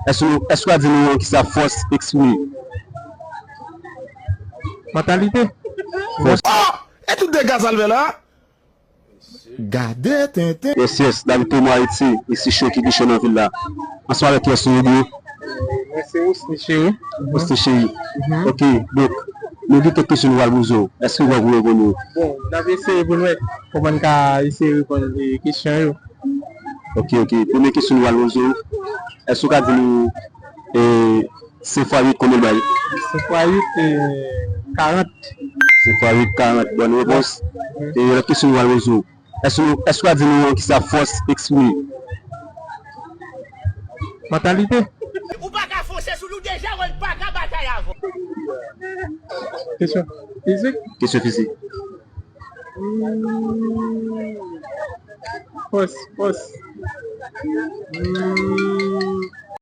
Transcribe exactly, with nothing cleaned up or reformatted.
Èske nou, èske w ka di nou an kisa fòs eksprime? Mantalite. Fòs. Oh! E tout dega sa l fè la? Gade tenten. Yes, yes, David Tomo Ayiti, e se Cho ki pi cho nan vil la. Ansanm avèk kiyès nou ye? Mwen se Ousni Cheri. Ousni Cheri. Ok, donk, nou gen kèk kesyon nou pral poze w. Èske w pral reponn yo? Bon, n ap eseye pou n wè kòman n ka eseye reponn e, kesyon yo. Ok, ok. Premye kesyon nou pral poze w. Èske w ka di nou e, senk fwa uit, konbyen l bay? Senk fwa uit, e, karant. Senk fwa uit, karant. Bòn repons. E lòt kesyon nou pral poze w. Èske nou, èske w ka di nou an kisa fòs eksprime? Mantalite. Ou pa ka fonse sou li, ou deja wè l pa ka batay avè w. Kesyon fizik. Kesyon fizik. Hmm. Fòs, fòs. Hmm.